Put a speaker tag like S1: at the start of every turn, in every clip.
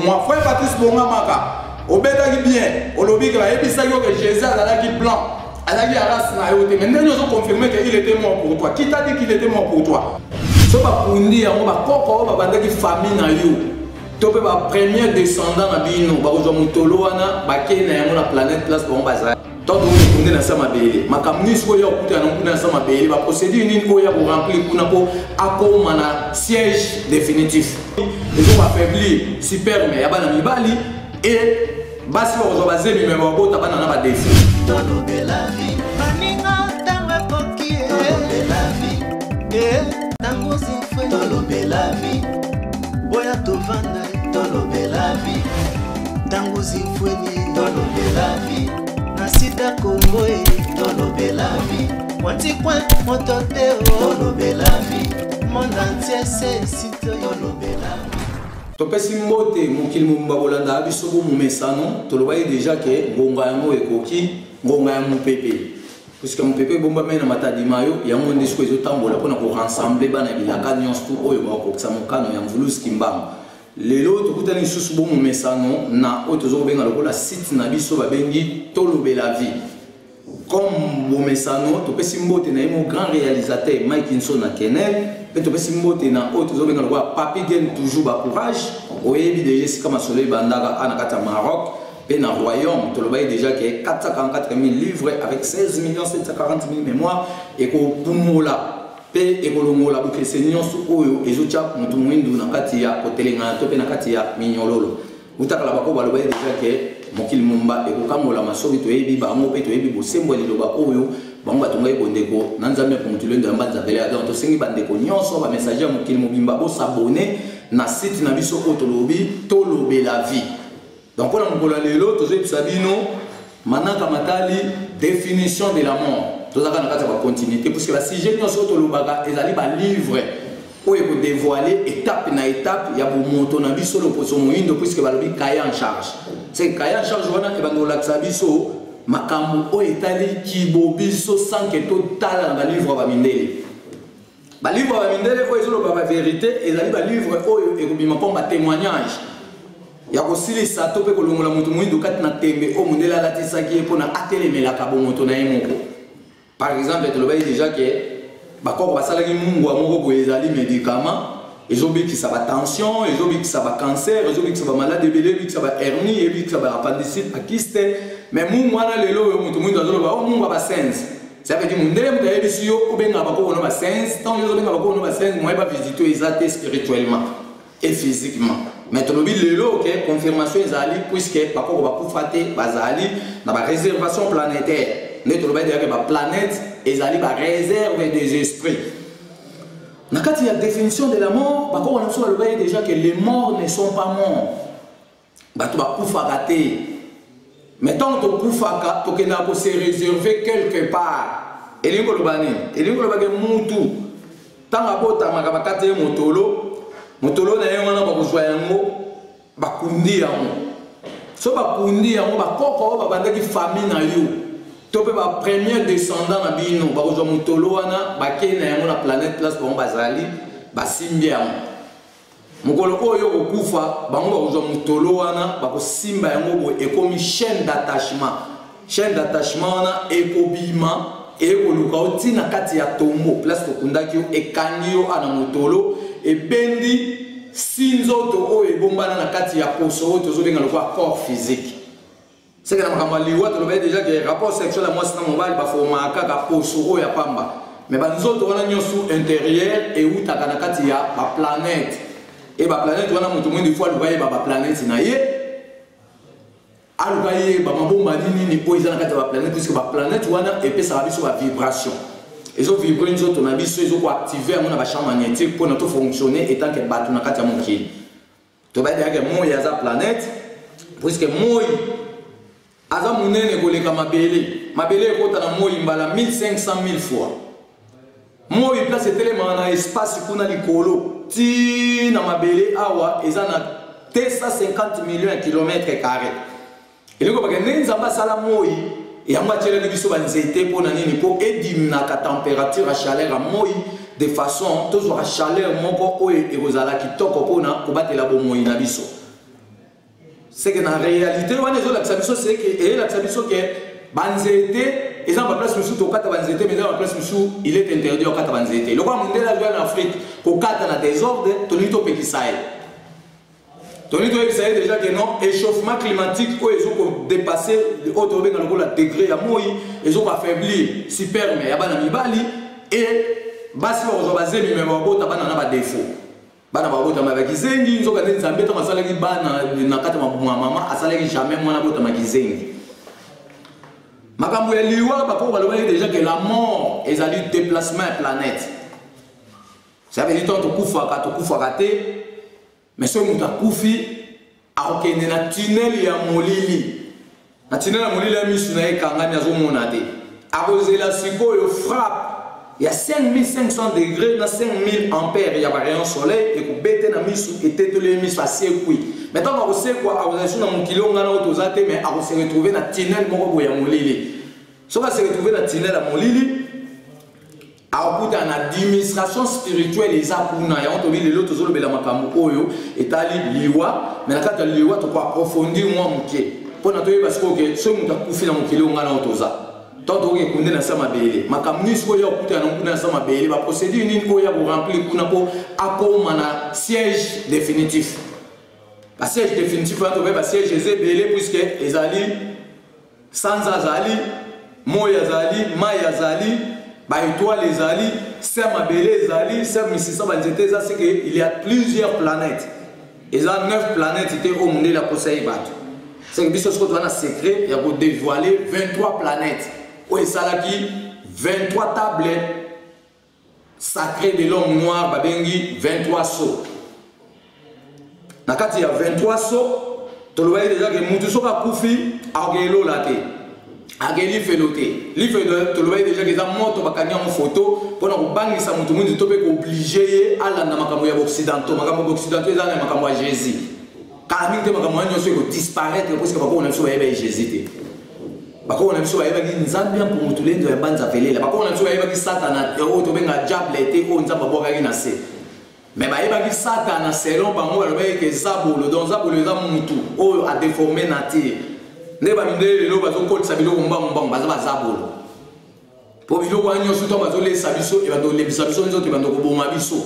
S1: moi. Frère Patrice Bongamaka, obetaki bien, olobi ke bayebisaki yo ke Jésus azalaki blanc, azalaki ya race na yo te, mais ndenge ozo confirmer que il était mort pour toi. Qui t'a dit qu'il était mort pour toi? So bakundi yango, bakoko oyo babandaki famille na yo to mpe ba premier descendant na bino bakozwa motolo wana, bakei na yango na planète place bango bazali. Ntango tokokunde na sa mabele, makambo nini sikoyo ya kokutana na kuna na sa mabele, baprocédure nini oyo ya koremplir kuna mpo akóma na siège définitif? Ezokoaffaiblir sperme ya bana mibali e basi bakozwa bazemi, me babota bana na badefo.
S2: Tolobela vie, baninga, ntango ekoki. Tolobela vie, ntango zifwe. Tolobela vie, boya tovanda. Tolobela vie, ntango zifweni. Tolobela vie, na sida Kongo e. Tolobela vie, mwantikwe moto te o. Tolobela vie, monde entier se site. Tolobela vie.
S1: Topesi mbote mokili mobimba bolandaka biso bo momesano. Tolobaki déjà ke ngonga yango ekoki, ngonga ya mopepe, puisque mopepe ebombamai na Matadi mayo. Yango nde sikoyo ezotambola mpona korassembler bana bilaka nyonso tu oyo bakokokisa mokano ya Mvuluzi Kimbangu. Lelo tokutani lisusu bo momesano na oyo toza kobenga lokola site na biso babengi Tolobela Vie. Comme bomesano, topesi mbote na ye mo grand réalisateur Mike Nso na Kenel, mpe topesi mbote na oyo tozobenga lokola Papi Gen, toujours bacourage. Oyebi déjà esika masolo ebandaka a na kati ya Maroc mpe na royaume. Tolobaki déjà ke 444 000 livres avec 16 740 000 mémoire ekopumola mpe ekolongola bokeseni nyonso oyo ezotya motu mwindu na kati ya kotelengana to mpe na kati ya minyololo. Utakala bako balobaki déjà ke mokili momba ekokamolama soki toyebi bango mpe toyebi bosembo ya liloba oyo bango batongaki bondeko na Nzambe ya Mutulendo ya Mbanzabele ya. Donc tosengi bandeko nyonso, bamessager ya mokili mobimba, bos'abonner na site na biso oyo tolobi Tolobela Vie. Donc mpona mokolo ya lelo, tozoyebisa bino manaka matali définition de la mort. Tozalaka na kati ya bacontinuité, puisque basujet nyonso oyo tolobaka ezali balivre oyo ekodévoiler étape na étape ya bomoto na biso loposo moyindo, puisque balobi cahier en charge. C'est cahier en charge wana ebanda kolakisa biso makambo oyo etali kibo biso sans ke totala na balivre ya bamindele. Balivre ya bamindele oyo ezoloba bavérité ezali balivre oyo ekobima mpo batémoignage ya kosilisa to mpe kolongola moto moyindo kati na tembe oyo mondele alatisaki ye mpona atelemelaka bomoto na ye moko. Par exemple, tolobaki déjà ke bakoko basalaki mungwa moko boye, ezali médicament, ezobikisa batension, ezobikisa bacancer, ezobikisa bamalade ebele, ebikisa bahernie, ebikisa baappendicite, bakyste. Mais mungwa wana, lelo oyo moto moyindo azoloba o mungwa basense. Ça veut dire mondele moto ayebisi yo obengaka bakoko no basense. Ntango yo ozobenga bakoko no basense, moye bavisite oyo eza te spirituellement et physiquement. Mais tolobi lelo ke confirmation ezali, puisque bakoko bakufa te, bazali na baréservation planétaire. Nde tolobaki déjà ke baplanète ezali baréserve des esprits. Na kati ya définition de la mort, bakoko na biso balobaki déjà que les morts ne sont pas morts. Bato bakufaka te, mais ntango tokufaka, tokendaka kose réserver quelque part. Elingi koloba nini? Elingi koloba ke mutu ntango abotamaka, bakati ye motolo. Motolo na ye wana, bakozwa yango, bakundi yango. So bakundi yango, bakoko oyo babandaki famille na yo to mpe bapremier descendant na bino bakozwa motolo wana, bakei na yango na planète place bango bazali, basimbi yango. Mokolo oyo kokufa, bango bakozwa motolo wana, bakosimba yango boye, ekomi chaîne d'attachement. Chaîne d'attachement wana ekobima, ekoluka yo ntina kati ya tombeau place tokundaki yo, ekangi yo ana motolo, ebendi si nzoto oyo ebombana na kati ya poso oyo tozobenga lokola corps physique. Seke na makambo ya liwa, tolobaki déjà ke rapport sexuel ya mwasi na mobali baformaka kaka poso oyo ya pamba, mais banzoto wana nyonso intérieur eutaka na kati ya baplanète. E baplanète wana, moto mwindu faut aluka yeba baplanète na ye, aluka yeba mabombani nini oyo eza na kati ya baplanète, puisque baplanète wana epesaka biso bavibration, ezovibre nzoto na biso, ezokoactive yango na bachamp magnétique mpona tofonctionne en tant que bato na kati ya mokili. Tobayebaka moi aza planète, puisque moi aza monene koleka mabele. Mabele ekota na moi mbala 1500 000 fois. Moi place etelemaka na espace kuna likolo ti na mabele awa eza na 250 millions ya kilomètre carré. Eloko bake ndenge Nzambe asala moi yango, atielaki biso banzete mpo na nini? Mpo ediminuaka température ya chaleur ya moi, de façon tozwaka chaleur moko oyo ekozala kitoko mpona kobatela bomoi na biso. C'est que na réalité wana ezolakisa biso c'est que eyelakisa biso ke banzete eza na baplace mosusu tokata banzete, mais eza na baplace mosusu il est interdit okata banzete. Lokola mondele azwa na Afrique kokata na désordre, tolingi topekisa ye, tolingi toyebisa ye déjà que non, échauffement climatique oyo ezokodépasse oyo tobenga lokola degré ya moi, ezokoaffaiblir sperme ya bana mibali e basi bakozwa bazemi, me babota bana na badéfaut, bana babotama bakizengi. Nzoka nde Nzambe ntango asalaki bana na kati ya mabumu ya mama, asalaki jamais mwana abotama kizengi. Makambo ya liwa, bakoko balobaki déjà que la mort ezali déplacement ya planète. Ça veut dire ntango tokufaka, tokufaka te, mais soki moto akufi, akokende na tunnel ya molili. Na tunnel ya molili ya misu na ye ekangami, azomona te. Akozela sikoyo frappe ya 5500 degré na 5000 ampère ya barayon soleil ekobete na misu, etetoli ye miso, asekwi. Mais ntango akosekwa, akozala su na mokili oyo ngana oyo toza te, mais akose retrouve na tunnel moko boye ya molili. Soki ase retrouve na tunnel ya molili, akokutana na administration spirituelle eza kuna. Yango tobi lelo tozolobela makambo oyo etali liwa, mais na kati ya liwa tokoapprofondir mwa moke mpo na toyeba sikoyo ke soki moto akufi na mokili oyo ngana oyo toza, ntango tokoki ekunde na sa mabele, makambo nini sikoyo ya kokutana na kuna na sa mabele, baprocédure nini oyo ya koremplir kuna mpo akóma na siège définitif. Basiège définitif wana, tokoyeba basiège eza ebele, puisque ezali sanza, azali moi, azali mai, azali baétoile, ezali se mabele, ezali se misisa banzete eza. C'est que il y a plusieurs planètes, eza 9 planètes te oyo mondele akosa ye bato. C'est que biso sikoyo toza na secret ya kodévoiler 23 planètes oyo esalaki 23 table sacré de l'homme noir, babengi 23 sceaux. Na kati ya 23 sceaux, tolobaki déjà ke mutu soki akufi, akokende lola te, akei lifelo te. Lifelo, tolobaki déjà ke eza moto bakangi yango foto mpona kobangisa motu mwindu to mpe koobliger ye alanda makambo ya baoccidentaux. Makambo ya baoccidentaux eza na makambo ya Jésus. Kala mingi te, makambo wana nyonso ekodisparaître, puisque bakoko na biso bayebaki Jésus te. Bakoko na biso bayebaki Nzambe ya mpungu tulendo ya banza velela. Bakoko na biso bayebaki Satana oyo tobenga diable te, oyo Nzambe abwakaki na se, mais bayebaki Satana selon bango, balobaki ke zabolo. Donc zabolo eza mutu oyo adéforme nature. Nde bamindele lelo bazokolisa biloko mbangu mbangu, baza bazabolo, mpo biloko wana nyonso ntango bazolesa biso, ebanda kolembisa biso nzoto, ebanda koboma biso.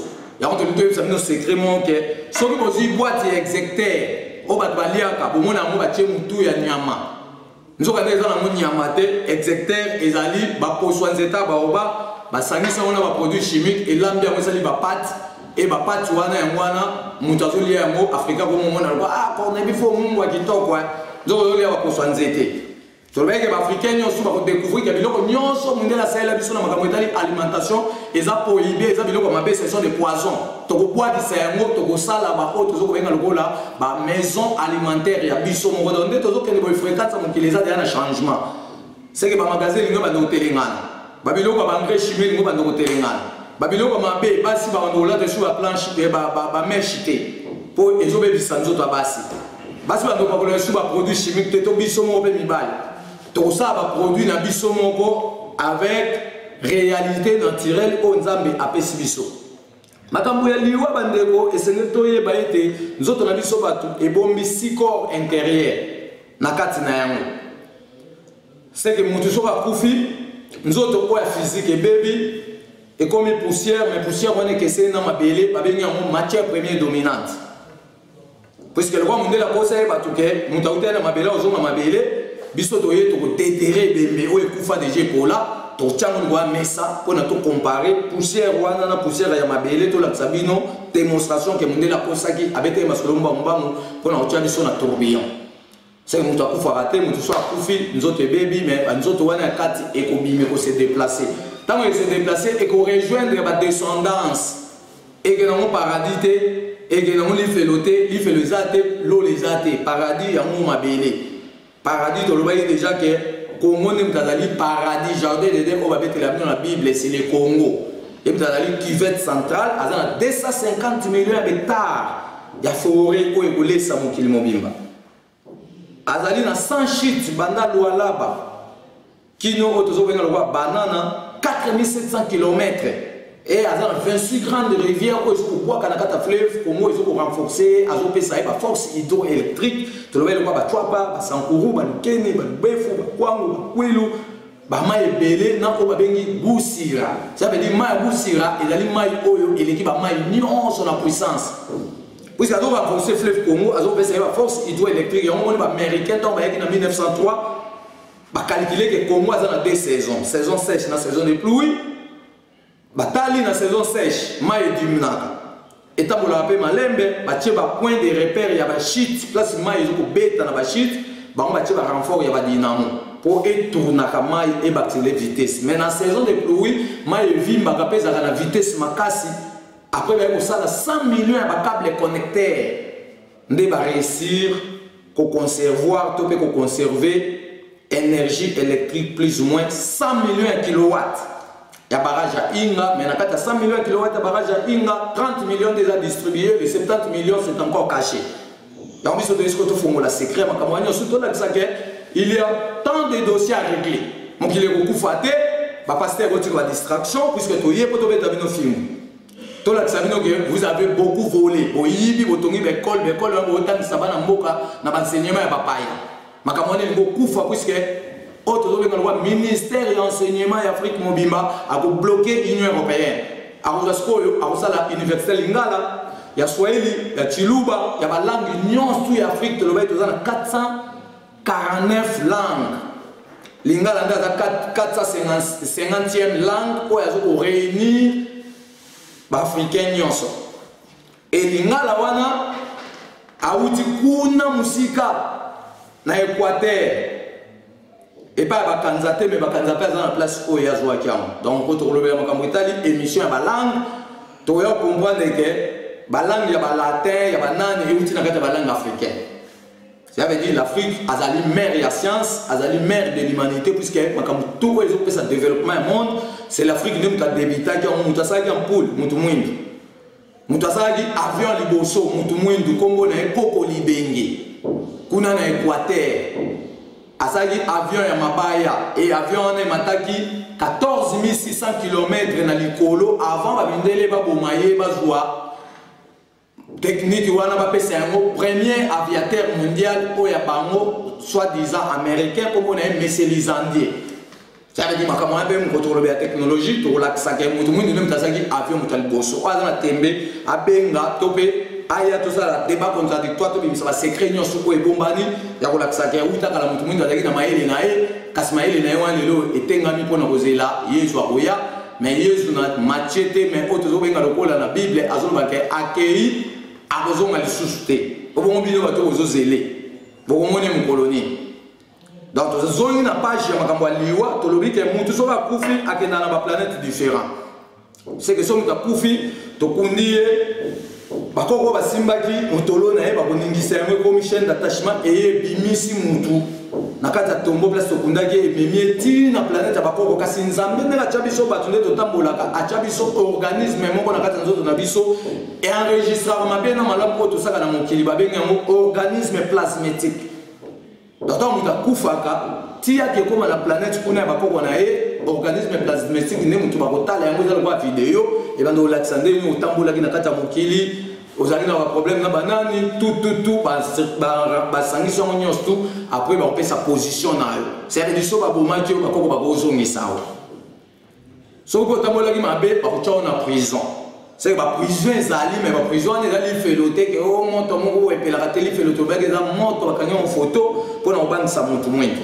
S1: Yango tolingi toyebisa bino secret moko ke soki bozwi boîte ya execteur oyo bato baliaka, bomona yango batie mutu ya nyama, nzoka nde eza nango nyama te. Execteur ezali baposo ya nzete ya baoba, basangisi yango na baproduit chimique, elambi yango, esali bapâte. E bapâte wana, yango wana moto azolia yango. Afrika komomona lokwa ah cornebi fo mungu ya kitoko, nzoka ozolia baposo ya nzete. Tolobaki ke baafricain nyonso bakodécouvrir ke biloko nyonso mondele asalela biso na makambo etali alimentation eza prohibé, eza biloko ya mabe, ce sont des poisons. Tokobwakisa yango, tokosala baoyo tozokobenga lokola bamaison alimentaire ya biso moko. Donc nde tozokende boye, fréquence ya mokili eza deya na changement. C'est que bamagasin elingi banda kotelengana, babiloko ya baengrais chimie elingi banda kotelengana, babiloko ya mabe. Basi babanda kolata esu baplanche, bamèche te, mpo ezobebisa nzoto ya basi. Basi banda kopakola esu baproduit chimique te. To biso moko mpe mibali tokosala baproduit na biso moko avec réalité naturelle oyo Nzambe apesi biso. Makambo ya liwa, bandeko, esengeli toyeba ete nzoto na biso bato ebombi six corps intérieur na kati na yango. C'est que motu soki akufi, nzoto oyo ya physique ebebi, ekomi poussière, mais poussière wana ekeseni na mabele, babengi yango matière première dominante, puisque lokwa mondele akosa ye bato ke moto auti na mabele, ozonga mabele. Biso toye tokodéterrer ebembe oyo ekufa déjà, epola, totiango likolo ya mesa mpona tocomparer poussière wana na poussière ya mabele. Tolakisa bino démonstration ke mondele akosaki, abetaki masolo mbangu mbangu mpona kotia biso na tourbillon. Seke moto akufaka te. Moto so akufi, nzoto ebebi, mais banzoto wana ya kati ekobima, ekose déplace. Ntango ese déplace, ekorejoindre badescendance. Ekende yango paradis te, ekende yango lifelo te. Lifelo eza te, lola eza te, paradis yango mabele. Paradis, tolobaki déjà ke Congo nde moto azali paradis. Jardin d'Eden oyo babetela bino na Bible, c'est le Congo. Ye moto azali cuvette centrale, aza na 250 millions ya hectare ya forêt oyo ekolesa mokili mobimba. Azali na 100 chute banda Lualaba kino oyo tozobenga lokwa Banana, 4700 km. E aza na 26 grande rivière oyo ezokobwaka na kati ya fleuve Congo, ezokorenforce ye, azopesa ye baforce hydroélectrique. Toloba elokwa Bacwapa, Basankuru, Balukeni, Balubefu, Bakwangu, Bakwilu, bamai ebele na oyo babengi Busira. Ça veut dire mai ya Busira ezali mai oyo eleki bamai nyonso na puissance, puisque azo renforcer fleuve Congo, azopesa ye baforce hydroélectrique. Yango moni baaméricain ntango bayaki na 1903, bacalcule ke Congo aza na deux saisons, saison sèche na saison de pluie. Batali na saison sèche, mai ediminaka, etambolaka mpe malembe. Batie bapoint de repère ya bachute, place mai ezokobeta na bachute bango, batie barenfort ya badynamo mpo etournaka mai, ebakisele vitesse. Mais na saison de pluie, mai evimbaka mpe ezalaka na vitesse makasi. Après baye kosala 100 millions ya bacable connecteur nde baréussir koconservoir to mpe koconserve énergie électrique, plus ou moins 100 millions ya kilowatt ya barrage ya Inga. Mais na kati ya 100 millions ya kilowatt ya barrage ya Inga, 30 millions déjà distribué, les 70 millions, c'est encore caché. Donc biso toyesi ko tofongola secret makambo wana nyonso, tolakisa ke il y a tant de dossiers à régler. Mokili ekokufa te, bapasteur otika badistraction, puisque toye mpo tobeta bino fimbu, tolakisa bino ke vous avez beaucoup volé, boyibi, botongi baekole, baekole wana botangisa bana mboka na baenseignement ya bapaya. Makambo wana elingi kokufa, puisque oyo tozobenga lokwa ministère ya enseignement ya Afrique mobimba akobloke Union européenne, akozwa sikoyo, akosala université lingala, ya swahili, ya chiluba, ya balangue nyonso ya Afrique. Tolobaki toza na 449 langue, lingala nde aza 450e langue oyo aza koréunir baafricain nyonso. E lingala wana awuti kuna mosika na Équateur epai ya bakanza te, me bakanza mpe aza na place oyo azwaki yango. Donc po tokolobela makambo etali émission ya balangue, tokoya comprendre ke balangue ya balatin, ya banani, euti na kati ya balangue africain. Ça veut dire l'Afrique azali mère ya science, azali mère de l'humanité, puisque makambo tout oyo ezopesa développement ya monde, c'est l'Afrique nde moto adebitaki yango. Moto asalaki ampoule, moto mwindu. Moto asalaki avion liboso, moto mwindu, nkombo na ye Koko Libenge, kuna na Équateur. Asalaki avion ya mabaya e avion wana emataki 14 600 km na likolo avant bamindele baboma ye, bazwa technique wana, bapesa yango premier aviateur mondial oyo ya bango soi-disant américain, nkombo na ye Monsieur Lizandier. Ça veut dire makambo wana mpe moko tokolobela technologie, tokolakisaka ye moto mwindu nde moto azalaki avion, moto ya liboso. Oyo aza na tembe, abenga to mpe aya tosala débat contradictoire, tobimisa basecret nyonso oyo ebombani ya kolakisaka ya wuta kala. Moto mwindu azalaki na mayele na ye, kasi mayele na ye wana lelo etengami mpona kozela Yezu akoya. Mais Yezu na Matthieu te, mais oyo tozobenga lokola na Bible, azolobaka akei, akozonga lisusu te. Obongo bino bato bozozele, bokomoni mokolo nini? Donc tozongi na page ya makambo ya liwa. Tolobi ke mutu soki akufi, akenda na baplanète différent. C'est que soki moto akufi, tokundi ye, bakoko basimbaki motolo na ye, bakoningisa yango, ekomi chaîne d'attachement, eye ebimisi mutu na kati ya tombeau, place tokundaki ye, ememi ye ti na planète ya bakoko. Kasi Nzambe ndenge atya biso bato, nde totambolaka, atya biso organisme moko na kati ya nzoto na biso, enregistraka mabe na malamu oyo tosaka na mokili, babengi yango organisme plasmatique. Donc ntango moto akufaka, ti yaki ekóma na planète kuna ya bakoko na ye, organisme plasmatique nde moto bakotala yango, eza lokola video, ebanda kolakisa ndenge otambolaki na kati ya mokili, ozali na baproblème na banani, tout, basangisi yango nyonso tout. Après bakopesa position na yo. C'est-à-dire so babomaki yo, bakoko bakozongisa yo. Soki otambolaki mabe, bakotya yo na prison. C'est que baprison ezali, mais baprison wana eza lifelo te, ke o moto moko epelaka te. Lifelo tobaki eza moto bakangi yango foto mpona kobangisa motu mwindu.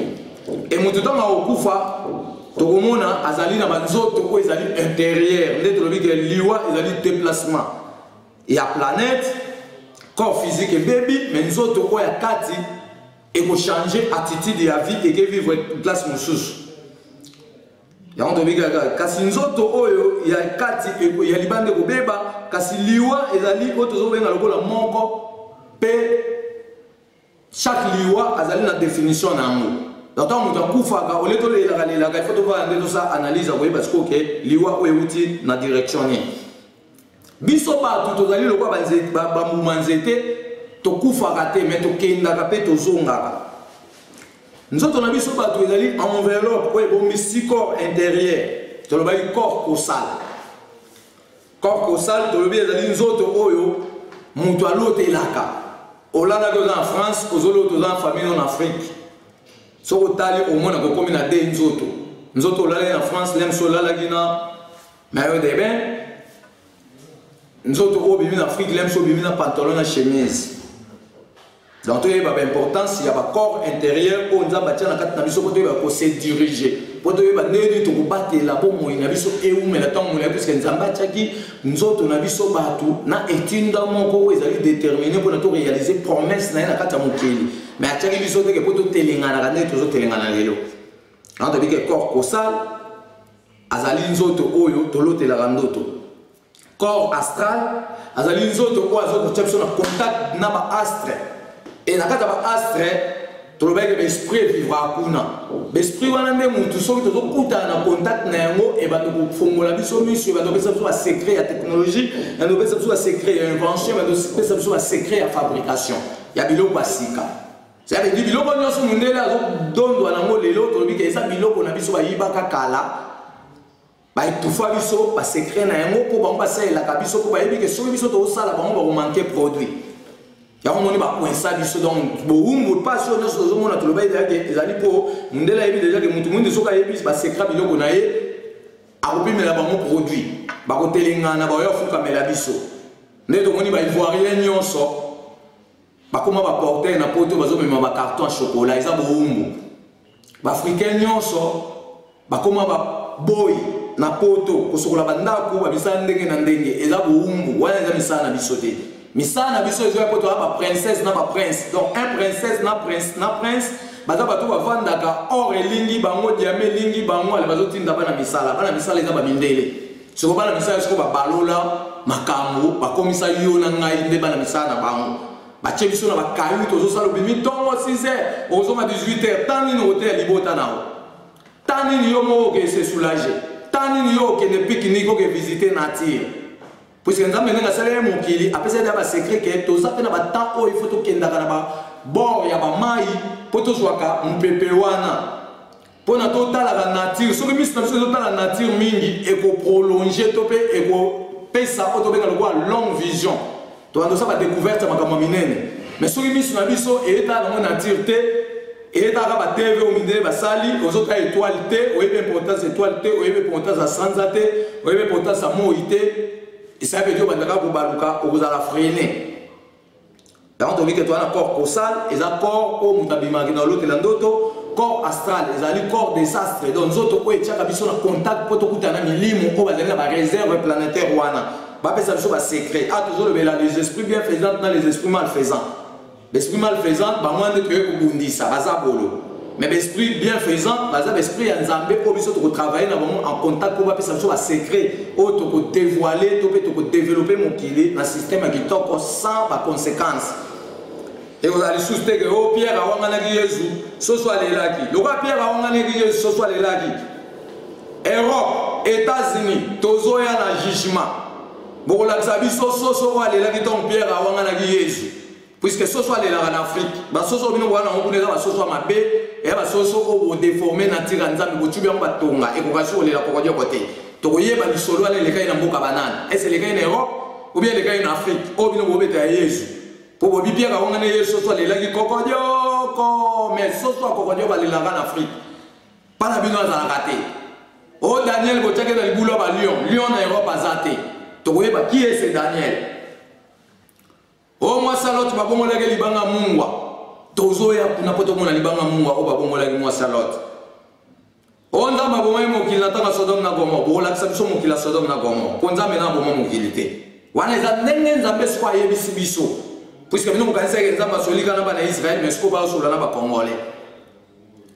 S1: E motu ntango akokufa, tokomona azali na banzoto oyo ezali intérieur. Nde tolobi ke liwa ezali déplacement ya planète, corps physique ebebi, mais nzoto oyo ya kati ekochange attitude ya vie, eke vivre place mosusu. Yango toyebi kaka, kasi nzoto oyo ya kati ya libanda ekobeba. Kasi liwa ezali oyo tozobenga lokola moko, mpe chaque liwa azali na définition na yango. Donc ntango moto akufaka, ole tolelaka lelaka, ifo tovanda nde tosala analyse ya koyeba sikoyo ke liwa oyo euti na direction nini. Biso bato tozali lokola bambuma nzete, tokufaka te, mais tokendaka mpe tozongaka. Nzoto na biso bato ezali enveloppe oyo ebombi six corps intérieur, tolobaki corps kosala. Corps causal tolobi ezali nzoto oyo moto alotelaka. Olalaki oza na France, ozolota oza na famille na Afrique. Soki otali omona kokomi na de nzoto. Nzoto olalaki na France, lem so olalaki na maillot de bain. Nzoto oyo obimi na Afrique, lem so obimi na pantalon na chemise. Donc toyeba ba importance ya ba corps intérieur oyo Nzambe atia na kati na biso mpo toyeba ko se diriger, mpo toyeba ndenge nini tokobatela bomoi na biso ewumela ntango molai, puisque Nzambe atiaki nzoto na biso bato na etinda moko oyo ezali déterminé mpona to réaliser promesse na ye na kati ya mokili, mais atiaki biso teke mpo totelenganaka ndenge tozotelengana lelo. Donc toyebi ke corps causal azali nzoto oyo tolotelaka ndoto. Corps astral azali nzoto oyo aza kotia biso na contact na ba astre, e na kati ya ba astre tolobaki ba esprit evivra kuna. Ba esprit wana nde mutu soki tozokutana na contact na yango ebanda kofongola biso miso, ebanda kopesa biso ba secret ya technologie, ebanda kopesa biso ba secret ya invention, ebanda kopesa biso ba secret ya fabrication ya biloko ya sika. Ça veut dire biloko nyonso mondele azodondwa nango lelo, tolobi ke eza biloko na biso bayibaka kala, baetufa biso basecret na yango mpo bango basalelaka biso, mpo bayebi ke soki biso tozosala bango bakomanke produit yango, moni bakoinsa biso. Donc bowumbu mpasi oyo nyonso tozomona, toloba ezalaki ezali mpo mondele ayebi deja ke motu mwindu soki ayebi basecret biloko na ye akopimela bango produit, bakotelengana, baoya kofukamela biso. Nde tomoni baivoirien nyonso bakoma baporter na poto, bazomema bacarton ya chocolat, eza bowumbu. Baafricain nyonso bakoma baboyi na poto kosokola bandako, bamisala ndenge na ndenge, eza bowumbu. Wana eza misala na biso te. Misala na biso ezoya mpo toya baprincesse na baprince. Donc un princesse na prince na prince baza bato bavandaka or elingi bango, diame elingi bango, ale bazotinda bana misala. Bana misala eza bamindele. Siko bana misala siko babalola makambo, bakomisa yo na ngai nde bana misala na bango, batie biso na bakayu, tozosala. Obimi ntongo 6 heures, ozonga 18 heures. Tan nini oteya libota na yo? Tan nini yo moko okende se soulager? Tan nini yo okende pique-nique, oke visiter nature? Puisque Nzambe ndenge asala ye mokili, apesa ye basecret ke toza mpe na batemps oyo ifo tokendaka na babord ya bamai mpo tozwaka mopepe wana mpona totalaka nature. Soki miso na biso ezotala nature mingi, ekoprolonge to mpe ekopesa oyo tobenga lokola longue vision, tobanda tosala badécouverte ya makambo ya minene. Mais soki miso na biso eyetala nango nature te, eyetaka ba TV oyo mindele basali, ozotala étoile te, oyebi importance étoile te, oyebi importance ya sanza te, oyebi importance ya moi te, esala mpe te obandaka kobaluka, okozala freiné. Yango toyebi ke toza na corps causal, eza corps oyo moto abimaki na olotela ndoto. Corps astral ezali corps des astres, donc nzoto oyo etiaka biso na contact mpo tokutana na milimo oyo bazali na baréserve planétaire wana, bapesa biso basecret. A tozolobela les esprits bienfaisants na les esprits malfaisants. L'esprit malfaisant bango nde toyei kobundisa, baza bolo, mais baesprit bienfaisant baza baesprit ya Nzambe oyo biso tokotravaille na bango en contact mpo bapesa biso basecret oyo tokodévoile to mpe tokodéveloppe mokili na système ya kitoko sans baconséquence. Ekozala lisusu te ke o Pierre awanganaki Yesu, soso alelaki. Lokola Pierre awanganaki Yesu, soso alelaki, Europe, États-Unis, tozoya na jugement, bokolakisa biso soso oyo alelaki ntango Pierre awanganaki Yesu, puisque soso alelaka na Afrique. Basoso bino boya nango kuna eza basoso ya mabe, eya basoso oyo bodéforme nature ya Nzambe, botubi yango batonga, ekoka so kolela kokodioko te. Tokoyeba lisolo wana elekaki na mboka banani, ese elekaki na Europe ou bien elekaki na Afrique oyo bino bobeta ya Yesu, mpo bobi Pierre awangana Yesu, soso alelaki kokodioko. Mais soso ya kokodioko alelaka na Afrique mpa na bino azalaka te. O Daniel botiaki na libulu ya balion, lion na Europe aza te. Tokoyeba qui est ce Daniel. O mwasi Lot babongolaki libanga mungwa, tozoya kuna mpo tomona libanga mungwa oyo babongolaki mwasi Lot. O Nzambe abomaki mokili na ntango ya Sodome na Gomore, bokolakisa biso mokili ya Sodome na Gomore, mpo Nzambe na aboma mokili te. Wana eza ndenge Nzambe siko ayebisi biso, puisque bino bokanisaki Nzambe asolika na bana ya Israele, mais siko bazosola na bacongolais.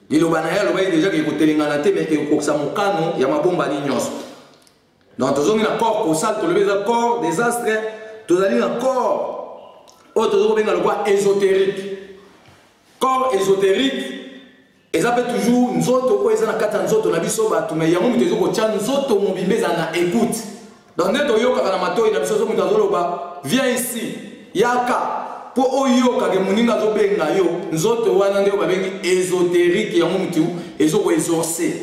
S1: Liloba na ye alobaki deja ke ekotelengana te, mais ekokokisa mokano ya mabombani nyonso. Donc tozongi na corps causal, tolobi eza corps des astres. Tozali na corps oyo tozo kobenga lokola ésotérique. Corps ésotérique eza mpe toujours nzoto oyo eza na kati ya nzoto na biso bato, mais yango moto ezokotya nzoto mobimba ezala na écoute. Donc nde toyokaka na matoi na biso, so moto azoloba "Viens ici", yaka, mpo oyokake moninga azobenga yo. Nzoto wana nde oyo babengi ésotérique, yango motu ezokoexorce.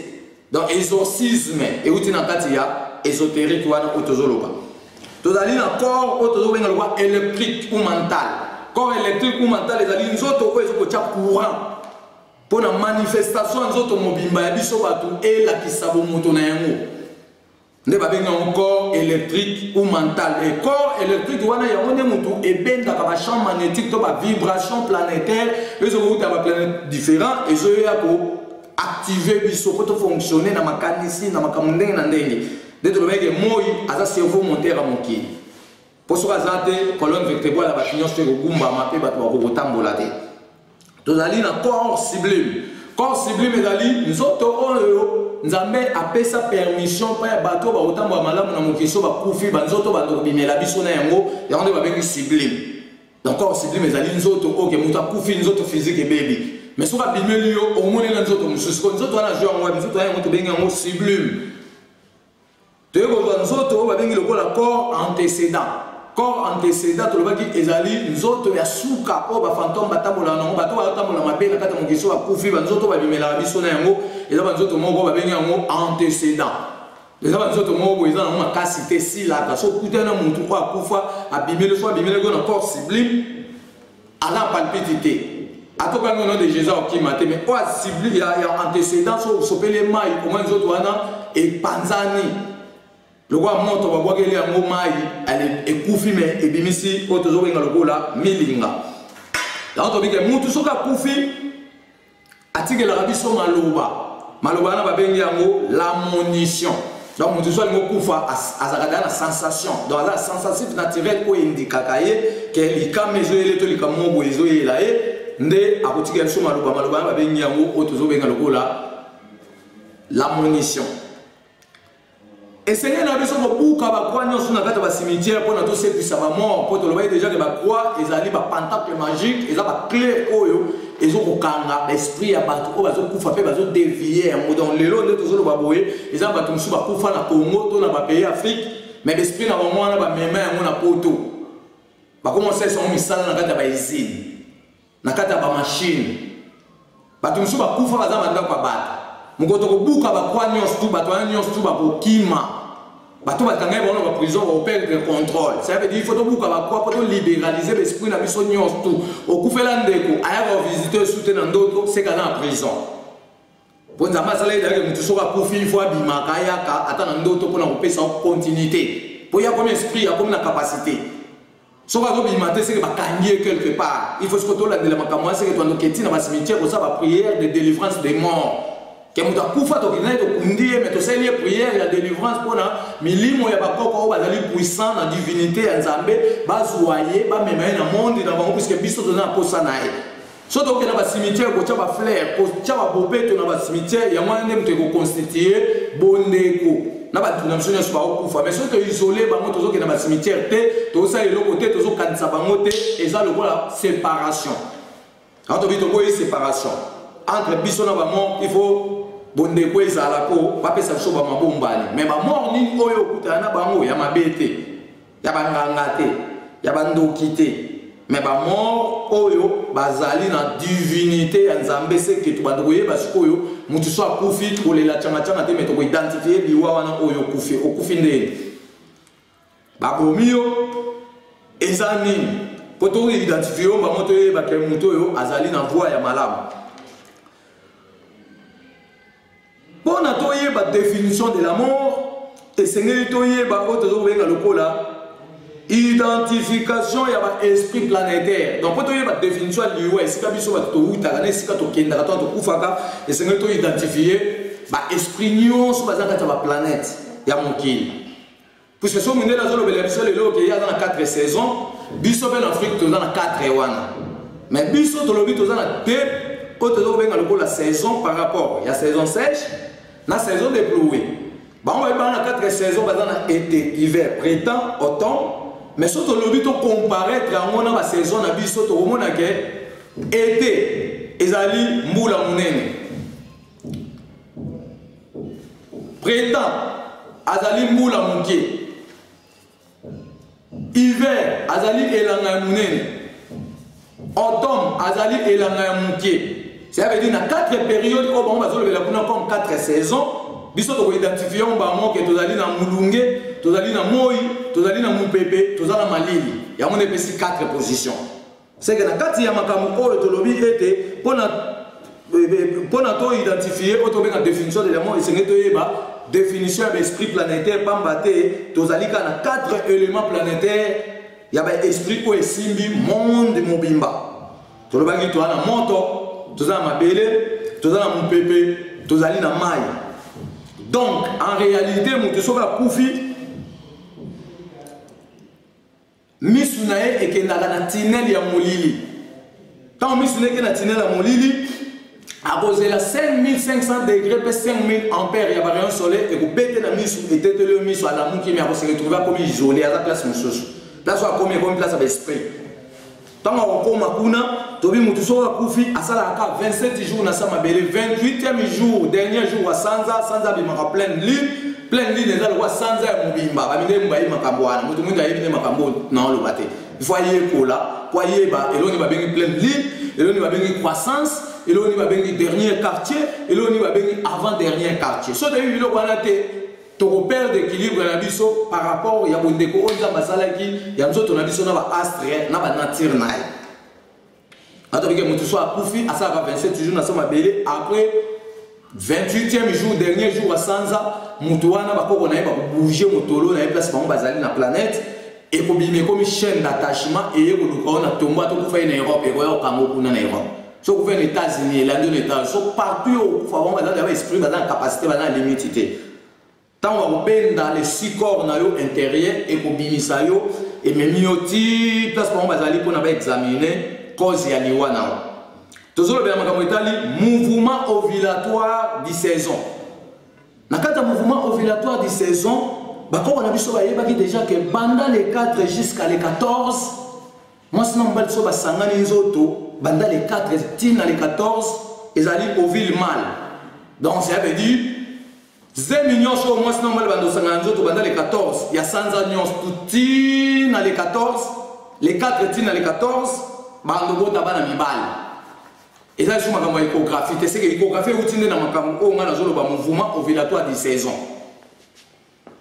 S1: Donc exorcisme euti na kati ya ésotérique wana oyo tozoloba. Tozali na corps oyo tozobenga lokwa électrique ou mental. Corps électrique ou mental ezali nzoto oyo ezokotya courant mpo na manifestation ya nzoto mobimba ya biso bato elakisa bomoto na yango, nde babengi yango corps électrique ou mental. E corps électrique wana, yango nde motu ebendaka bachamp magnétique to bavibration planétaire ezokouta baplanète différent, ezoya koactive biso mpo tofonctionne na makanisi na makambo ndenge na ndenge. Nde tolobaki moi aza cerveau moteur ya mokili, mpo soki aza te, colonne vertébrale ya bato nyonso ekogumbama mpe bato bakokotambola te. Tozali na corps sublime. Corps sublime ezali nzoto oyo Nzambe apesa permission mpa ya bato oyo bakotambola malamu na mokili. So bakufi, banzoto bando kobimela biso na yango, yango nde babengi sublime. Donc corps sublime ezali nzoto oyo ke moto akufi, nzoto physique ebebi, mais soki abimeli yo, omoni na nzoto mosusu. Ko nzoto wana azwi yango, nzoto wana yango tobengi yango sublime. Toyei kozwa nzoto oyo babengi lokola corps antécédent. Corps antécédent, tolobaki ezali nzoto ya suka oyo bafantôme batambolaka nango, bato bazotambola mabe na kati ya mokili. So bakufi, banzoto babimelaka biso na yango eza banzoto moko babengi yango antécédent. Eza banzoto moko boye eza nango makasi te, esilaka. So okutani na motu oyo akufa, abimeli, so abimeli na corps sublime, aza na palpite te, atokangi au nom de Jésus, akokima te. Mais oyo asibli ya antécédent, so osopeli ye mai, omoi nzoto wana epanzani lokola moto babwakeli yango mai, ekufi, me ebimisi oyo tozobenga lokola milinga. Yango tobike mutu soki akufi, atikelaka biso maloba. Maloba wana babengi yango l'admonition. Donc motu so alingi okufa, azalaka deya na sensation, donc aza na sensatif naturel oyo endikaka ye ke likama ezoyela to likambo moko boye ezoyela ye, nde akotikela biso maloba. Maloba wana babengi yango oyo tozobenga lokola l'admonition. Esengeli na biso kobuka bacroix nyonso na kati ya bacimetière mpona tosekwisa bamort, mpo tolobaki déjà ke bacroix ezali bapentacle magique, eza baclé oyo ezokokanga baesprit ya bato oyo bazokufa mpe bazodévier yango. Donc lelo nde tozoloba boye, eza bato mosusu bakufa na Congo to na bapays Afrique, mais baesprit na bango wana bamema yango na Poto, bakoma osalisa yango misala na kati ya bausine, na kati ya bamachine. Bato mosusu bakufa baza bandako ya bato. Mokolo tokobuka bacroix nyonso tu, bato wana nyonso tu bakokima. Bato bakangai bango na baprison bakoperdre contrôle. Ça veut dire il faut tobuka bacroix mpo tolibéraliser l'esprit na biso nyonso tu. Okufela ndeko, ayaka kovisite su te na ndoto, seka aza na prison, mpo Nzambe asala ezalaki motu soki akufi, il faut abimaka, ayaka ata na ndoto mpona kopesa continuité, mpo ye akomi esprit, akomi na capacité. Soki azobima te, seke bakangi ye quelque part. Il faut soki tolandela makambo wana, seke twandoki na bacimetière kosala baprière de délivrance des morts, ke moto akufa, tokende na ye, tokundi ye, me tosali ye prière ya délivrance mpona milimo ya bakoko oyo bazali puissant na divinité ya Nzambe bazwa ye, bamema ye na monde na bango, puisque biso toza na posa na ye. So tokokende na bacimetière kotya bafleur, kotya babobeto na bacimetière, yango wana nde moto ekoconstitue bondeko na bato na biso nyonso bakokufa. Mais soki toisole bango, tozokende na bacimetière te, tozosala eloko te, tozokanisa bango te, eza lokola séparation. Yango tobi toboyi séparation entre biso na bamort. Il faut bondeko ezala mpo bapesa biso bamabombani. Mais bamort nini oyo okutana na bango ya mabe te, ya banganga te, ya bandoki te, mais bamort oyo bazali na divinité ya Nzambe, seke tobanda koyeba sikoyo motu so akufi, kolela tiangatianga te, mais tokoidentifie liwa wana oyo okufi. Okufi ndeni? Babomi yo? Eza nini? Mpo toidentifie yo bango, toyeba ke motu oyo azali na voie ya malamu. Mpona toyeba définition de la mort, esengeli toyeba oyo tozokobenga lokola identification ya baesprit planétaire. Donc mpo toyeba définition ya liwa, esika biso bato towutaka na esika tokendaka to tokufaka, esengeli toidentifie baesprit nyonso baza kati ya baplanète ya mokili, puisque so mondele azolobela biso lelo oke ye aza na 4 saison, biso mpe na Afrique toza na 4 wana. Mais biso tolobi toza na deux oyo toza kobenga lokola saison par rapport ya saison sèche na saison de pluie. Bango bayebi bana na 4 saison, baza na été, hiver, printemps, automne. Mais so tolobi tocomparaître yango na basaison na biso, tokomona ke été ezali mbula monene, printemps azali mbula moke, hiver azali elanga ya monene, automne azali elanga ya moke. Ça veut dire na quatre périodes oyo bango bazolobela kuna comme quatre saisons, biso tokoidentifie yango bango ke tozali na molunge, tozali na moi, Tozali na mopepe, toza na malili. Yango nde epesi 4 position. Seke na kati ya makambo oyo tolobi ete mpona to identifier oyo tobenga définition de l'élément, esengeli toyeba définition ya baesprit planétaire, pamba te tozali kaka na 4 éléments planétaires ya baesprit oyo esimbi monde mobimba. Tolobaki toza na moto, toza na mabele, toza na mopepe, tozali na mai. Donc en réalité, moto soki akufi, misu na ye ekendaka na tunnel ya molili. Ntango misu na ye ekende na tunnel ya molili, akozela 5500 degré mpe 5000 ampère ya barayon solaire ekobete na misu, eteteli yo misu, alamuki, me akose retrouve akomi isolé, aza place mosusu. Place oyo akomi, ekomi place ya baesprit. Ntango akokóma kuna, tobi motu soki akufi asalaka kaka 27 jours na sa mabele. 28e jour, dernier jour ya sanza, sanza abimaka pleine lune. Pleine lune eza lokola sanza ya mobimba. Bamindele bayebi makambo wana, moto mwindu ayebi nde makambo na oloba te. Il faut ayekola po ayeba eloko nini babengi pleine lune, eloko nini babengi croissance, eloko nini babengi dernier quartier, eloko nini babengi avant dernier quartier. So toyebi biloko wana te, tokoperdre équilibre na biso par rapport ya bondeko oyo Nzambe asalaki ya nzoto na biso na baastre na banature na ye. Atobike motu so akufi asalaka 27 jours na so mabele. Après 28e jour, dernier jour ya sanza, motu wana bakoko na ye bakobouge motolo na ye, place bango bazali na planète, ekobima, ekomi chaîne d'attachement, eye koluka oyo na tombo. Ata okufa ye na Europe, ekoya kokanga kuna na Europe. So okufa ye na États-Unis, elandi na États. So partout oyo okufa, bango baza na baesprit, baza na capacité, baza na limite te. Ntango bakobenda le six corps na yo intérieur, ekobimisa yo, ememi yo ti place bango bazali mpona baexamine cause ya liwa na yo. Tozolobela makambo etali mouvement ovulatoire du saison. Na kati ya mouvement ovulatoire du saison, bakoko na biso bayebaki déjà ke banda le 4 jusqu'à le 14, mwasi na mobali so basangani nzoto, banda le 4 ti na le 14 ezali ovule mâle. Donc ça veut dire zemi nyonso oyo mwasi na mobali banda osangana nzoto banda le 14 ya sanza nyonso ti na le 14, le 4 ti na le 14, bando bota bana mibali. Eza lisusu makambo ya échographie te. Seke échographie euti nde na makambo oyo ngai nazoloba, mouvement ovulatoire de saison,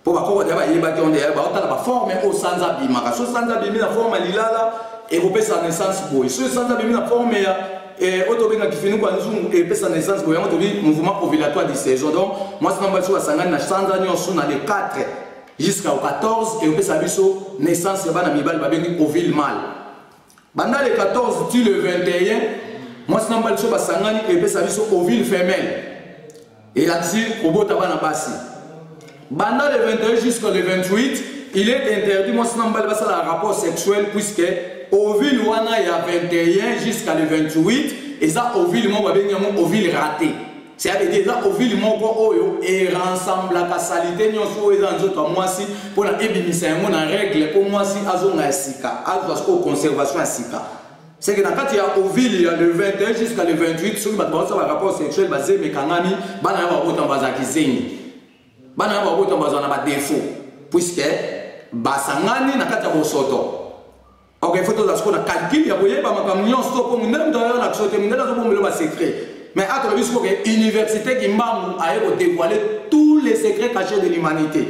S1: mpo bakoko deya bayebaki onde baotala baforme oyo sanza abimaka. So sanza abimi na forme ya lilala, ekopesa naissance boye. So sanza abimi na forme ya oyo tobengaka kifinuku ya nzungu, epesa naissance boye. Yango tobi mouvement ovulatoire de saison. Donc mwasi na mobali so basangani na sanza nyonso na le 4 jusqu'au 14, ekopesa biso naissance ya bana mibali, babengi ovule mâle. Banda le 14 ti le 21, mwasi na mobali so basangani, epesa biso ovule femelle, elakisi kobota bana basi. Banda le 21 jusqu'au le 28, il est interdit mwasi na mobali basala rapport sexuel, puisque ovule wana ya 21 jusqu'à le 28 eza ovule moko babengi yango ovule raté. C'est-à-dire eza ovule moko oyo erassemblaka saleté nyonso oyo eza nzoto ya mwasi mpona ebimisa yango na règle, mpo mwasi azonga ya sika, azwa sikoyo conservation ya sika. C'est que na kati ya ovule ya le 21 jusqu'à le 28, soki bato bazosala barapport sexuel, bazemi ekangami, bana ya babotama bazalaki zengi, bana ya babotama bazala na badéfaut, puisque basangani na kati ya bosoto. Ok, faut tozala sikoyo na calcul ya koyeba makambo nyonso to mpo mondele moto ayo na biso te. Mondele azobombela basecret, mais atolobi sikoyo ke université Kimbangu aye kodévoiler tous les secrets cachés de l'humanité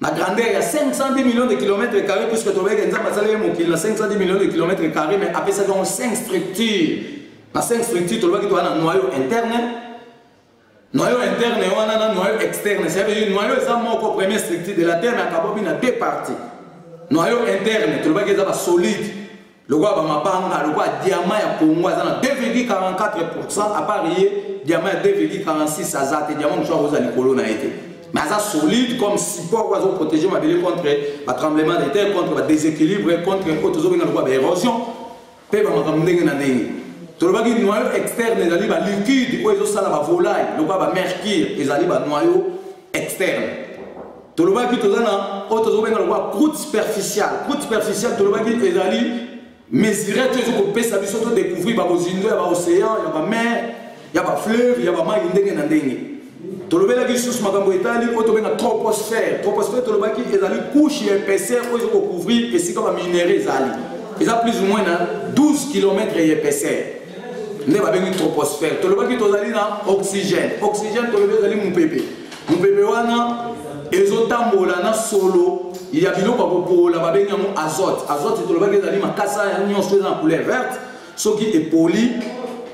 S1: na grandeur ya 510 millions de kilomètres carrés, puisque tobeke Nzambe asalaki mokili na 510 millions de kilomètres carrés, mais apesaki yango 5 structures. Na 5 structures, tolobaki toza na noyau interne. Noyau interne wana na noyau externe, ça veut dire noyau eza moko, première structure de la terre, mais akabobi na deux parties. Noyau interne, tolobaki eza basolide lokola bamabanga, lokola diamant ya Congo, aza na 2,44. À part ye, diamant ya 2,46 aza te. Diamant mosusu akoza likolo na ye te, mais aza solide comme support oyo azoprotéger mabele contre batremblement de terre, contre badéséquilibre, contre oyo tozobenga lokola baérosion mpe bamakambo ndenge na ndenge. Tolobaki noyau externe ezali baliquide oyo ezosala bavolaille, lokola bamercure, ezali banoyau externe. Tolobaki toza na oyo tozobenga lokola croûte superficiale. Croûte superficiale, tolobaki ezali mesurette oyo ezokopesa biso todécouvrir babozindo ya baocéan, ya bamer, ya bafleuve, ya bamai ndenge na ndenge. Tolobelaki lisusu makambo etali oyo tobenga troposphère. Troposphère, tolobaki ezali couche ya épaisseur oyo ezokocouvrir esika baminerai ezali, eza plus ou moins na 12 km ya épaisseur, nde babengi troposphère. Tolobaki tozali na oxygène. Oxygène, tolobi ezali mopepe. Mopepe wana ezotambola na solo. ya biloko ya kopola, babengi yango azote. Azote tolobaki ezali makasa ya nyonso eza na couleur verte. Soki epoli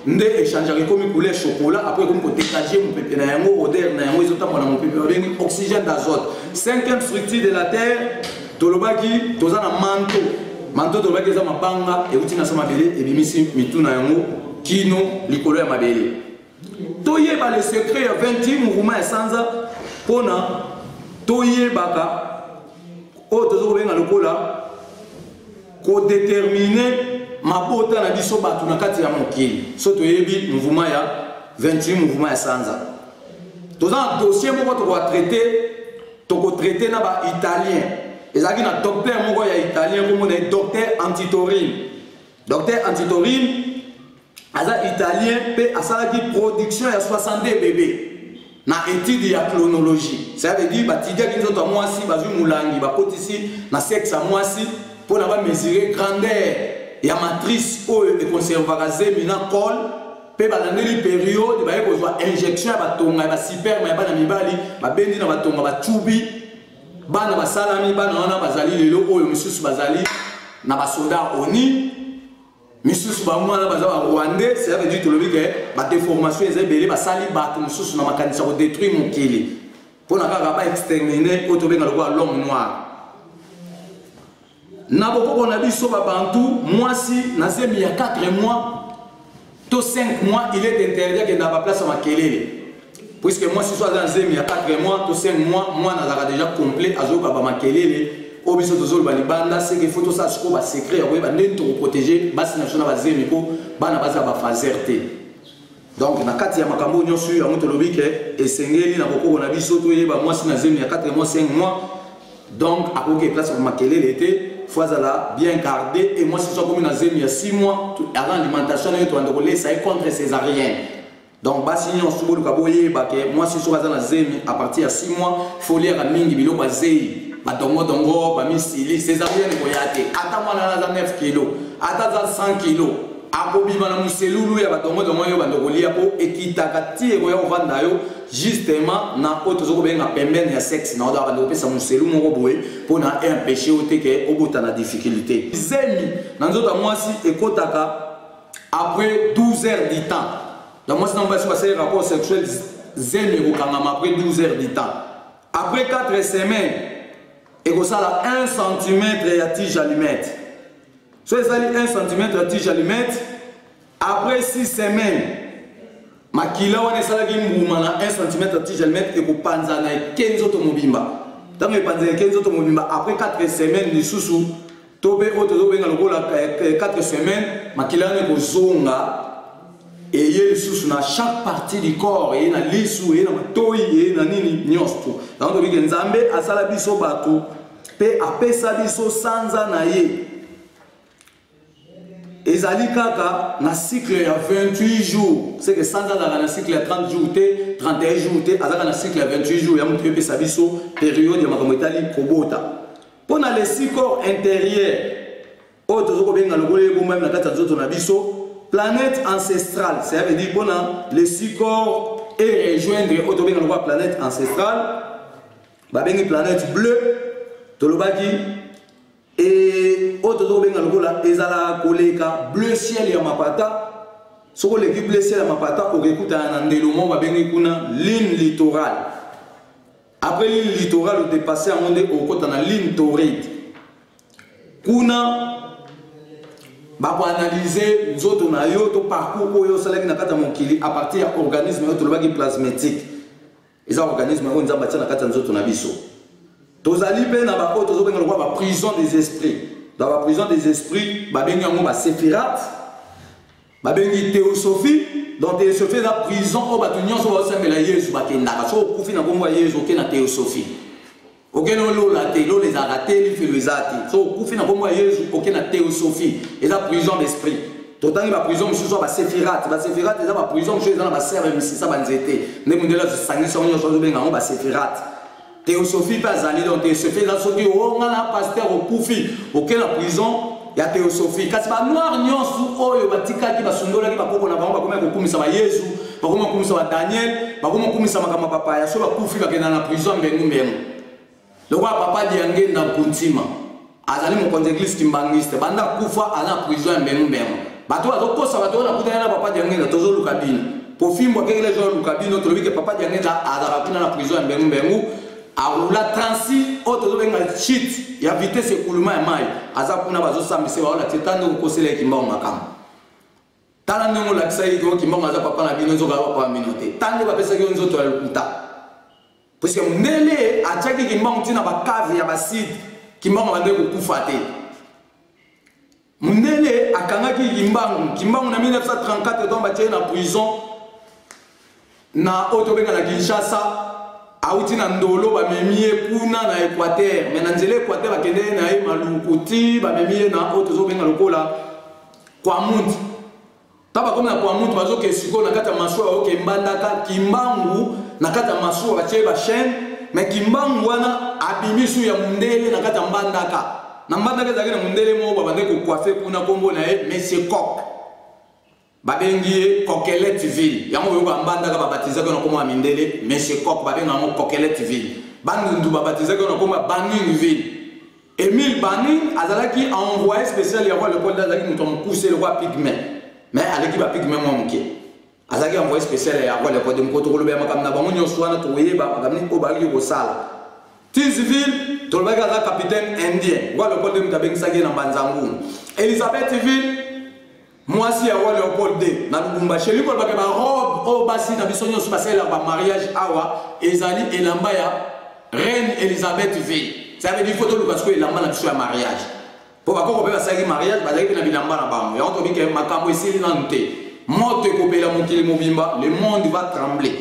S1: nde echangeaka, ekomi couleur chocolat. Après ekomi kodégage mopepe na yango, odeur na yango ezotambola na mopepe, babengi oxygène d'azote. Cinquième structure de la terre, tolobaki toza na manteau. Manteau tolobaki eza mabanga euti na se mabele, ebimisi mitu na yango kino likolo ya mabele. Toyeba le secret ya 28 mouvement ya sanza mpona toyebaka oyo toza kobenga lokola kodéterminer mabota na biso bato na kati ya mokili. So toyebi mouvement ya 28 mouvement ya sanza, toza na dossier moko tokotraiter, tokotraiter na baitalien. Ezalaki na docteur moko ya italien, komona ye docteur Antitorin. Docteur Antitorin aza italien mpe asalaki production ya 62 bébé na étude ya clonologie. Ça veut dire batidiaki nzoto ya mwasi, bazwi molangi, bakotisi na sexe ya mwasi mpona bamesurer grandeur ya matrice oyo ekonservaka zemi na col, mpe balandeli période, baye kozwa injection ya batonga ya basperme ya bana mibali, babendi na batonga, bacubi, bana basalami. Bana wana bazali lelo oyo, misusu bazali na basoda oni, misusu bango wana baza barwandais. Cela veut dire tolobi ke badéformation eza ebele. Basali bato mosusu na makanisi ya kodétruire mokili mpona kaka baexterminer oyo tobenga lokola l'homme noir. Na bokoko na biso babantu, mwasi na zemi ya 4 mois to 5 mois, il est interdit akende na baplace ya makelele, puisque mwasi so aza na zemi ya 4 mois to 5 mois, mwana azalaka déjà complet, azoyoka bamakelele oyo biso tozoloba libanda. Seke faut tosala sikoyo basecret ya koyeba ndenge tokoprotéger basi na biso na bazemi mpo bana baza bafaser te. Donc na kati ya makambo nyonso oyo, yango tolobi ke esengeli na bokoko na biso toyeba mwasi na zemi ya 4 mois, 5 mois, donc akoki place ya makelele te, faut azala bien gardé. Et mwasi so akomi na zemi ya 6 mois, avant alimentation na ye, tobanda kolesa ye contre césarienne. Donc basi nyonso boluka boyeba ke mwasi soki aza na zemi à partir ya 6 mois, faut liaka mingi biloko ya zei, badongodongo, bamisili. Césarienne ekoya te. Ata mwana aza 9 kilo, ata aza 100 kilo, akobima na moselulu ya badongodongo oyo bando kolia, mpo ekitaka ti ekoya kovanda yo justement na oyo toza kobenga pembeni ya sexe na oyo. Bando kopesa moselu moko boye mpona empêcher yo te ke obota na difficulté. Zemi na nzoto ya mwasi ekotaka après 12 heures du temps. Donc mwasi na mobali basali rapport sexuel, zemi ekokangama après 12 heures du temps. Après 4 semaines, ekosala 1 cm ya tige allumette. So ezali 1 cm ya tige allumette, après 6 semaines, makila wana esalaki mbuma na 1 cm ya tige allumette ekopanzana, eke nzoto mobimba. Ntango epanzana, eke nzoto mobimba, après 4 semaines lisusu to mpe oyo tozobenga lokola 4 semaines, makila wana ekozonga, eye lisusu na chaque partie du corps, eye na lisu, eye na matoi, eye na nini nyonso tu. Yango tobike Nzambe asala biso bato mpe apesa biso sanza na ye, ezali kaka na cycle ya 28 jours. C'est que sanza azalaka na cycle ya 30 jours te, 31 jours te, azalaka na cycle ya 28 jours. Ya moto epesa biso période ya makambo etali kobota. Mpo na le six corps intérieur oyo toza kobenga lokola ebombami na kati ya nzoto na biso, planète ancestrale, ça veut dire mpona le six corps et rejoindre oyo tobenga lokola planète ancestrale, babengi planète bleu. Tolobaki e oyo toza kobenga lokola ezalaka koleka bleu ciel ya mapata. Soki oleki bleu ciel ya mapata, okekutana na ndelo moko babengi kuna ligne littorale. Après ligne littorale, odépasser yango nde okokɔta na ligne torride. Kuna bakoanalyser nzoto na yo to parcours oyo osalaki na kati ya mokili à partir ya organisme oyo tolobaki plasmatique. Eza organisme oyo Nzambe atia na kati ya nzoto na biso. Tozali mpe na baoyo tozobenga lokola baprison des esprits. Dans baprison des esprits, babengi yango baséphirate, babengi théosophie. Donc théosophie eza prison oyo bato nyonso baosambela Yesu bakendaka. Soki okufi na nkombo ya Yesu, oke na théosophie, okende olola te, lola ezalaka te, lifelo eza te. Soki okufi na nkombo ya Yesu, oke na théosophie, eza prison d'esprit. Totangi baprison mosusu ya baséphirate. Baséphirate eza baprison mosusu eza na baserve, misisa, banzete nde mondele azosangisa yango nyonso, azobenga yango baséphirate. Théosophie mpe azali. Donc théosophie eza soki onga na pasteur okufi, oke na prison ya théosophie. Kasi banoir nyonso oyo batikaki, basundolaki bakoko na bango, bakomi kokumisa bayesu, bakomi kokumisa badaniel, bakomi kokumisa makambo ya bapaya, so bakufi, bakenda na prison mbengu mbengu. Lokola papa Diangenda Nkuntima azali mokonzi ya eglise kimbangiste, banda akufa aza na prison ya mbengu mbengu. Bato bazokosa bato oyo nakutani na papa Diangenda, tozoluka bino po fimbo akekele ezoluka bino. Tolobi ke papa Diangenda azalaka kuna na prison ya mbengu mbengu, arula 36 oyo tozobenga chute ya vitesse ekuluma ya mai, aza kuna bazosambisa, baolakisa etando kokosela ye Kimbangu makambo. Tala ndenge olakisaki ke Kimbangu aza papa na bino, nzoka aza papa na bino te. Tala nde bapesaki yo nzoto ya lokuta, puisque mundele atiaki Kimbangu ntina bakave ya baside. Kimbangu abandaki kokufa te. Mundele akangaki Kimbangu. Kimbangu na 1934, donc batie na prison na oyo tobenga na Kinshasa. Awuti na Ndolo, bamemi ye kuna na Équateur, mais na nzela Équateur bakende ye na ye Maluku ti bamemi ye na oyo tozobenga lokola Kwamundi. Ta bakomi na Kwamundi, bazoke sikoyo na kati ya masuwa, baoke Mbandaka. Kimbangu na kati ya masuwa batie bachaîne, mais Kimbangu wana abimi su ya mundele na kati ya Mbandaka. Na Mbandaka ezalaki na mundele moko babande kocoiffer kuna, nkombo na ye Monsieur Coq, babengi ye Coquelette Ville. Yango oyoka Mbandaka babatizaki na nkombo ya mindele Monsieur Coq, babenga yango Coquelette Ville. Bandundu babatizaki na nkombo ya Baning Ville. Emile Baning azalaki envoyé spécial ya roi Leopold. Azalaki moto ya mokuse lokola pygmée, mais aleki bapygmée mwa moke. Azalaki envoyé spécial ya roi Leopold. Moko tokolobela makambo na bango nyonso wana, tokoyeba makambo nini oyo bayaki kosala. Tisville, tolobaki aza capitaine indien, roi Leopold moto abengisaki ye na Mbanzangungu. Elizabethville, mwasi ya roi Léopold II na Lubumbashi. Elingi kolobaka barobe oyo basi na biso nyonso basalelaka bamariage awa ezali elamba ya reine Elizabeth Ville. Ça veut dire faut toluka sikoyo elamba na biso ya mariage, mpo bakoko mpe basalaki mariage, bazalaki mpe na bilamba na bango. Yango tobi ke makambo esili nanu te, moto ekopela mokili mobimba, le monde va trembler.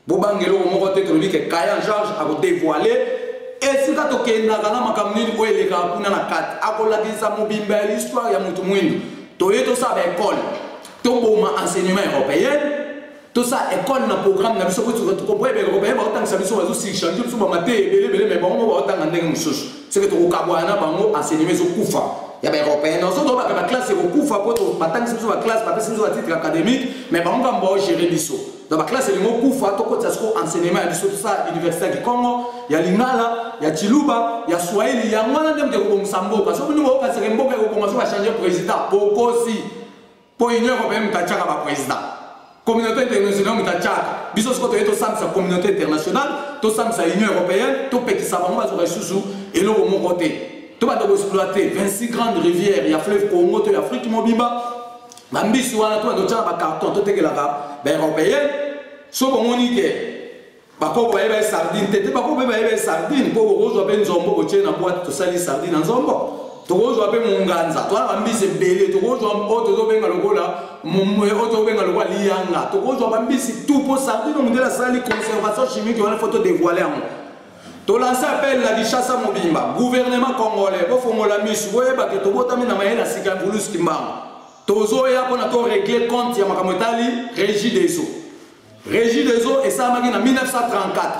S1: Bobanga eloko moko te. Tolobi ke Kayan George akodévoile esika tokendaka na makambo nini oyo elekaka kuna na kati, akolakisa mobimba ya histoire ya motu mwindu. Toye tosala baekole, toboma enseignement européenne, tosala ekole na programme na biso. Tokomprendre baeuropéen baotangisa biso, bazosurcharge biso bamate ebele ebele, mais bango baotanga ndenge mosusu. Seke tokokabwana na bango, enseignement ezokufa ya baeuropéen. Nazo tobaka baklasse ekokufa po batangisi biso baklasse, bapesi biso batitre académique, mais bango kaka baogere biso. Donc baklasse elingi okufa, tokotisa siko enseignement ya biso, tosala université ya Kikongo, ya Lingala, ya Chiluba, ya Swahili. Yango wana nde moto ekobongisa mboka. Soki ndingo okanisaka mboka ekobonga so bachange président, bokosi, mpo Union européenne moto atiaka baprésident, communauté internationale moto atiaka biso. Siko toye tosambisa communauté internationale, tosambisa Union européenne, topekisa bango bazwaka lisusu eloko moko te. Tobanda koexploite 26 grandes rivières ya fleuve Congo to ya Afrique mobimba. Bambisi wana tobanda kotia na bacarton, totekelaka baeuropéen. So bomoni ke bakoko bayeba ye sardine te te, bakoko mpe bayeba ye sardine, mpo bokozwa mpe nzombo, botie na boite, tosali sardine na nzombo. Tokozwa mpe monganza, towana bambisi ebele, tokozwa oyo tozobenga lokola oyo tozobenga lokola liyanga, tokozwa bambisi tout. Mpo sardine mondele asali conservation chimique wana, faut todévoile yango. Tolance appel na Kinshasa mobimba, gouvernement congolais, bofongola misu, boyeba ke tobotami na mayele ya sika ya Mvuluzi Kimbangu. Tozoya mpona torégler compte ya makambo etali Régie des eaux. Régie des eaux esalamaki na 1934.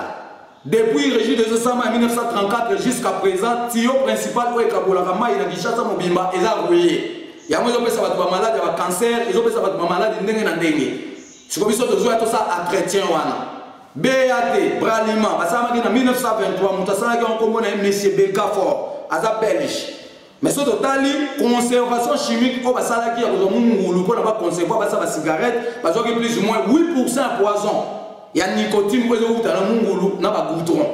S1: Depuis Régie des eaux esalama na 1934 jusqu'à présent, tuyau principal oyo ekabolaka mai na Kinshasa mobimba eza rouillé. Yango ezopesa bato bamaladi ya bacancer, ezopesa bato bamaladi ndenge na ndenge. Siko biso tozoya tosala entretien wana. BAT, Bralima basalamaki na 1923. Moto asalaki yango nkombo na ye Monsieur Belgafor, aza belge. Mais so totali conservation chimique oyo basalaki ya kozwa mungulu mpona baconserve, basala bacigarette, bazwaki plus ou moins 8% ya poison ya nicotine oyo ezowuta na mungulu na bagoudron.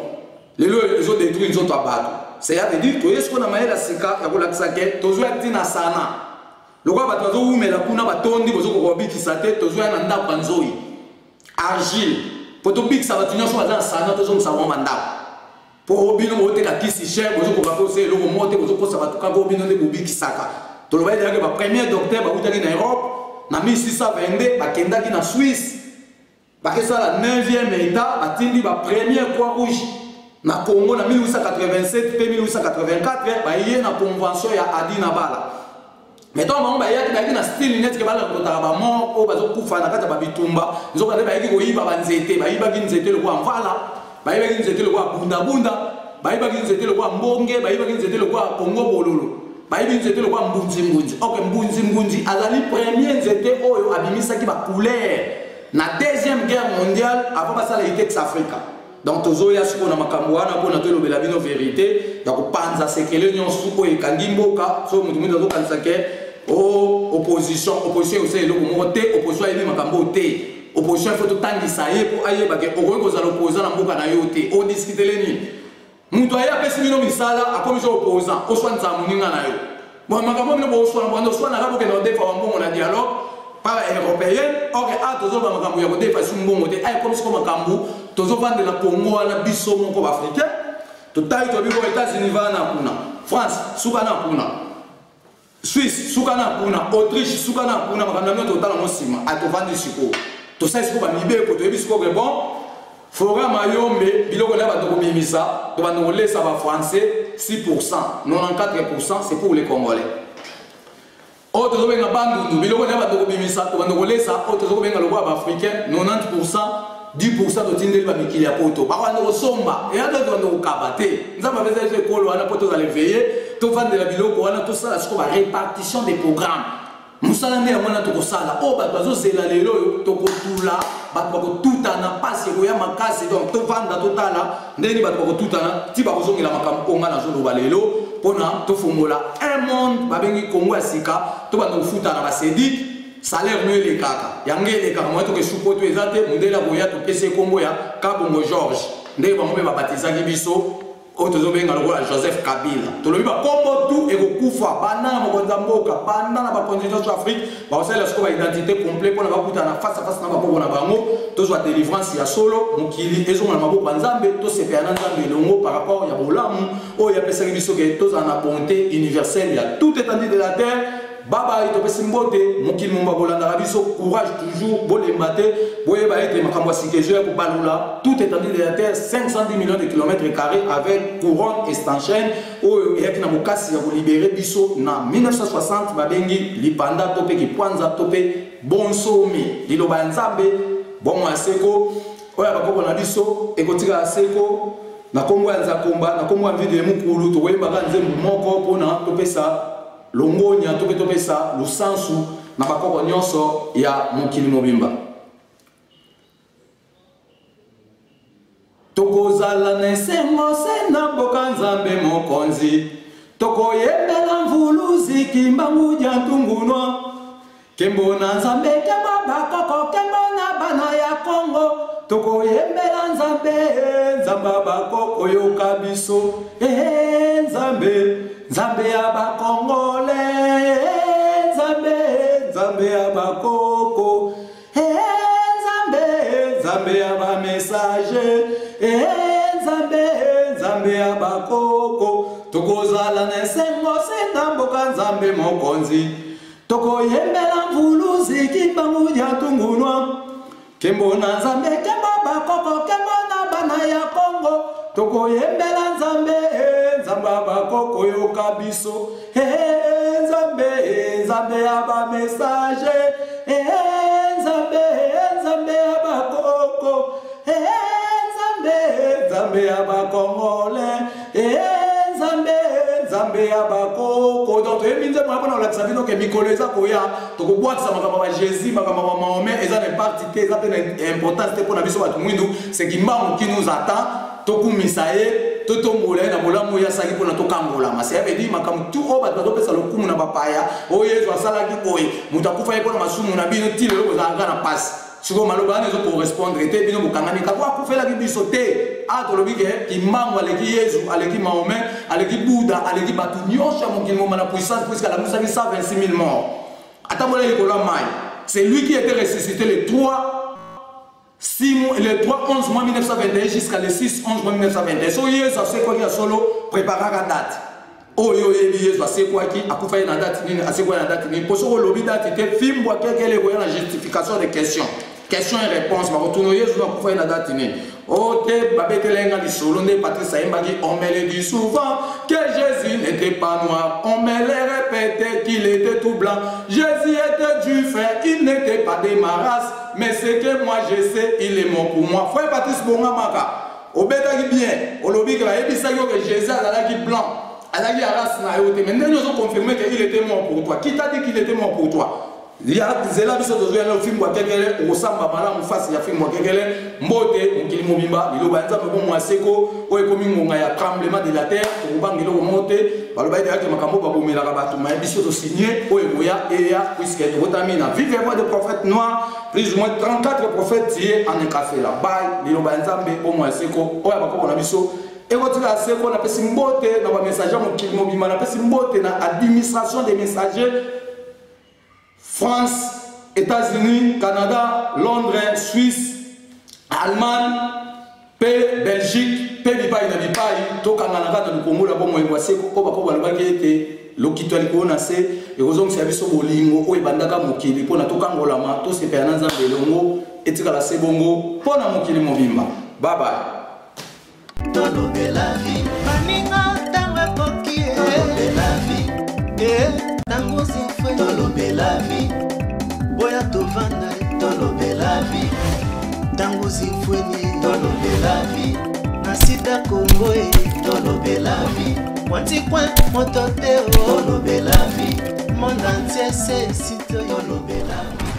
S1: Lelo ezodétruire nzoto ya bato. Cela veut dire toye sikoyo na mayele ya sika ya kolakisa ke tozwa ntina sana lokola bato bazowumela kuna, batondi, bozokoka kobikisa te. Tozwa ya na ndako ya nzoi argile mpo tobikisa bato nyonso baza na sana, tozongisa bango bandako. Mpo bino boteka kisi cher, bozokoka mpe osala eloko moko te, bozokosa bato kaka bino nde bobikisaka. Toloba ezalaki bapremier docteur bautaki na Europe na 1622, bakendaki na Suisse, bakesala 9e état, batindi bapremier croix rouge na Congo na 1887 mpe 1884, baye na convention ya Adi na Bala. Mais ntango bango bayaki, bayaki na style neti ke balakotaka bamort oyo bazokufa na kati ya babitumba. Nzoka nde bayaki koyiba banzete. Bayibaki nzete lokola mvala, bayibaki nzete lokola bundabunda, bayibaki nzete lokola mbonge, bayibaki nzete lokola kongo bololo, bayibi nzete lokola mbunzimbunzi. Ok, mbunzimbunzi azali premier nzete oyo abimisaki bacouleur na Deuxième Guerre mondiale avant basala Itex Africa. Donc tozoya sikoyo na makambo wana mpona tolobela bino verité ya kopanza sekele nyonso oyo ekangi mboka. Soki moto moto azokanisa ke o oh, opposition, opposition ekosala eloko moko te, opposition ayebi makambo oyo te. Opposition ifo totangisa ye mpo ayeba ke okoki kozala opposant na mboka na yo te. Odiskitele nini? Moto aye apesi bino misala, akomi so opposant, oswanisaka moninga na yo. Bon, makambo bino boswana, banda oswanaka, bokende kodefa bambongo na dialogue par européenne. Or a tozoloba makambo ya kodefa su mbongo te, aye komi siko makambo tozovandela Congo wana biso moko baafricain totali tobi bo États-Unis vana kuna, France suka na kuna, Suisse suka na kuna, Autriche suka na kuna. Makambo na bino totala ngo nsima. Atovandi sikoyo, tosali sikoyo bamibeko, toyebi sikoyo ke bon, Fora Mayombe, biloko na bato kobimisa, tobanda kolesa ba Français 6%, 94% c'est pour les Congolais. Oyo tozobenga Bandundu, biloko na bato kobimisa, tobanda kolesa oyo tozokobenga lokola ba Africain 90%, 10% totindeli bamikili ya poto, bakobanda kosomba. Eya to tobanda kokaba te. Nzambe apesa biso ekolo wana mpo tozala eveye, tovandela biloko wana, tosala sikoyo ba répartition des programmes. Mosala nde yango wana tokosala oyo bato bazozela lelo oyo, tokotula bato bakotutana, mpasi ekoya makasi. Donc tovanda totala ndenge bato bakotutana ti bakozongela makambo oyo ngai nazoloba lelo, mpona tofongola un monde babengi Kongo ya sika. Tobanda kofutana basedik salaire no elekaka yango elekaka moya toke poto eza te. Mondele akoya, topesi ekombo ya Kabongo George, ndenge bango mpe babatizaki biso oyo tozobenga lokola Joseph Kabila. Tolobi bakombo tu ekokufa, banda na mokonzi ya mboka, banda na bakonzi nyonso ya Afrique. Bakosalela sikoyo baidentité complet mpona bakutana face à face na bakoko na bango. Tozwa délivrance ya solo, mokili ezonga na maboko ya Nzambe, tosepela na Nzambe elongo par rapport ya bolamu oyo apesaki biso, ke tozala na bonté universelle ya toute étendue de la terre. Babai, topesi mbote mokili momba bolandaka biso. Courage toujours, bolemba te, boyeba ete makambo ya sika ezoya kobalola toute étendue de la terre, 510 millions de kilomètres carrés, avec couronne estanchaine oyo eyaki na bokasi ya kolibere biso na 1960, babengi lipanda to mpe kipwanza to mpe bonsomi. Liloba ya Nzambe, bongo ya seko oyo ya bakoko na biso ekotikala seko. Na nkombo ya Nzakomba, na nkombo ya Mvidi Mukulu, tokoyembaka nzembo moko mpona topesa longonya to mpe topesa lusansu na bakoko nyonso ya mokili mobimba. Tokozala na esengo se na mboka Nzambe mokonzi, tokoyembela mvuluzi Kimbangu dia ntungunwa. Kembo na Nzambe, kembo bakoko, kembo na bana ya Kongo. Tokoyembela Nzambe, Nzambe bakoko, yoka biso. Nzambe, Nzambe ya bakongole, Nzambe, Nzambe ya bakoko, Nzambe, Nzambe ya bamessager, Nzambe, Nzambe ya bakoko. Tokozala na esengo se na mboka Nzambe mokonzi, tokoyembela mvuluzi Kimbangu dia ntungunwa. Kembo na Nzambe, kembo bakoko, kembo na bana ya Kongo. Tokoyembela Nzambe, Nzambe ya bakoko, yoka biso. Nzambe, Nzambe ya bamessager, Nzambe, Nzambe ya bakoko, Nzambe, Nzambe ya bakongole, Nzambe, Nzambe ya bakoko. Donc toyebi nzembo wana mpona kolakisa bino ke mikolo eza koya, tokobwakisa makambo ya Jésus, makambo ya Mahomet eza na impact te, eza mpe na importance te mpona biso bato mwindu. C'est Kimbangu qui nous attend. Tokumisa ye, totombola ye na bolamu oyo asalaki mpona tokangolama. Ça veut dire makambo tu oyo bato bazopesa lokumu na bapaya, oyo Yesu asalaki boye, moto akufa ye mpona masumu na bino, ti lelo bozalaka na pasi. Sikoyo maloba wana ezocorrespondre te. Bino bokangami kaka akufelaki biso te. A tolobi ke Kimbangu aleki Yesu, aleki Mahomet, aleki Buddha, aleki bato nyonso ya mokili moma na puissance, puisque alamusaki 126 000 morts, atambola likolo ya mai. C'est lui qui était ressuscité le 3 6 mois, le 3 11 mois 1921 jusqu'à le 6 11 mois 1921. So Yesu asekwaki ya solo, préparaka date oyo oyebi. Yesu asekwaki, akufaki na date nini, asekwaki na date nini? Mpo soki olobi date te, fimbwa kekele ekoya na justification de question, question et réponse. Bakotuna Yesu akufaki na date nini? O te, babetela nga lisolo nde Patrice ayembaki: "On me le dit souvent que Jésus n'était pas noir, on me le répétait qu'il était tout blanc. Jésus était du fer, il n'était pas de ma race, mais ce que moi je sais, il est mort pour moi." Frère Patrice Bongamaka, obetaki bien, olobi ke bayebisaki yo ke Jésus azalaki blanc, azalaki ya race na yo te, mais ndenge ozoconfirme que il était mort pour toi? Qui t'a dit qu'il était mort pour toi? Ya nzela biso tozwi yango fimbo ya kekele, okosamba malamu fasi ya fimbo ya kekele. Mbote mokili mobimba, liloba ya Nzambe bomoi ya seko. Oyo ekomi ngonga ya tremblement de la terre, tokobanga eloko moko te. Baloba ete yake makambo babomelaka bato, maye biso tosigne oyo ekoya eya, puisque tokotami na vive voix de prophète noir, plus ou moins 34 prophètes ye en ekafela bay. Liloba ya Nzambe bomoi ya seko, oyo ya bakoko na biso ekotikala seko. Napesi mbote na bamessager mokili mobimba, napesi mbote na administration des messagers France, États-Unis, Canada, Londres, Suisse, Allemagne, pe Belgique, pe bipai na bipai. Tokanganaka na lukongola bomoi bwa seko oyo bako balobaki ete lokito ya likolo na se ekozongisa biso bolingo oyo ebandaka mokili mpo na tokangolama, tosepela na Nzambe elongo. Etikala se bongo mpo na mokili mobimba. Bye bye.
S2: Tolobela vie, baninga, ntango ekoki. Tolobela vie, ntango zifwe. Tolobela vie, boya tovanda. Tolobela vie, ntango zifweni. Tolobela vie, na sida Kongo e. Tolobela vie, mwantikwe moto te o. Tolobela vie, monde entier se site. Tolobela vie.